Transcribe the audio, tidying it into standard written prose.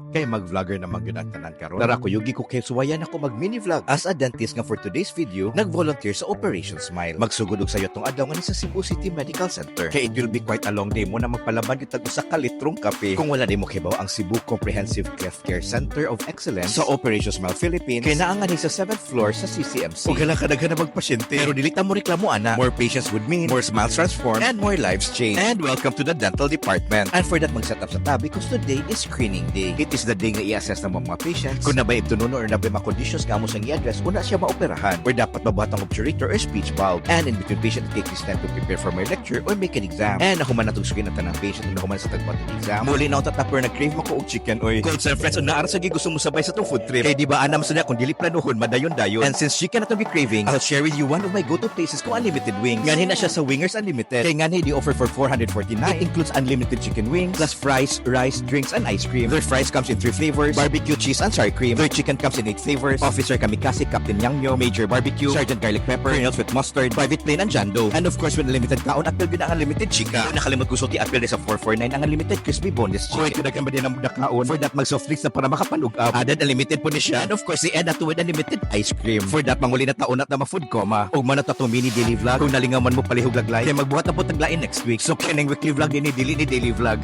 Kay mag-vlogger naman gyud ang tanan karon. Tara, kuyugi ko kay suwayan ako mag mini vlog as a dentist nga for today's video nag-volunteer sa Operation Smile. Magsugod og sayo tong adlaw nga ni sa Cebu City Medical Center. Kay it will be quite a long day mo na magpalaban gyud tag usa ka litrong kape. Kung wala nimo kibaw ang Cebu Comprehensive Cleft Care Center of Excellence sa Operation Smile Philippines, kay naa nga ni sa 7th floor sa CCMC. Ug hala, kadaghan na magpasyente. Pero dili ta mo reklamo ana. More patients would mean more smiles transformed and more lives changed. And welcome to the dental department. And for that, mag-set up sa ta because today is screening day. It is the day nga i-assess ng mga patients kung naa bay ibtunon or naa bay mga conditions nga amo sang i-address una siya maoperahan or dapat mabuhat ang obturator or speech valve. And in between patient, take this time to prepare for my lecture or make an exam. And nahuman na tong screen ang tanang patient ug nahuman sa tagbuhat ng exam. Muli na ako tatapper, nag-crave mo ko og chicken oy. Calls and friends, naa ra sa gusto mo sabay sa tong food trip. Kay di ba anam sa niya kung dili planuhon madayon-dayon. And since chicken atong gi-craving, I'll share with you one of my go-to places kung unlimited wings. Nganhi na siya sa Wingers Unlimited. Kay nganhi di offer for 449. It includes unlimited chicken wings plus fries, rice, drinks, and ice cream. Their fries comes in three flavors: barbecue, cheese, and sour cream. Their chicken comes in eight flavors: Officer Kamikaze, Captain Yangyo, Major Barbecue, Sergeant Garlic Pepper, Kernels with Mustard, Private Plane, and Jando. And of course, with unlimited kaon, apil gyud ang unlimited chika. Kung nakalimot ko sulti, apil sa 449 ang unlimited crispy boneless chicken. Kung daghan ba din ang nakaon? For that, mag soft drinks na para makapanug up. Added unlimited po ni siya. And of course, si add to with unlimited ice cream. For that, manguli na taon at na ma-food coma. Ug man na to atong mini daily vlog. Kung nalingaw man mo, palihog lag like. Kaya magbuhat na po taglain next week. So, kining weekly vlog din, dili ni daily vlog.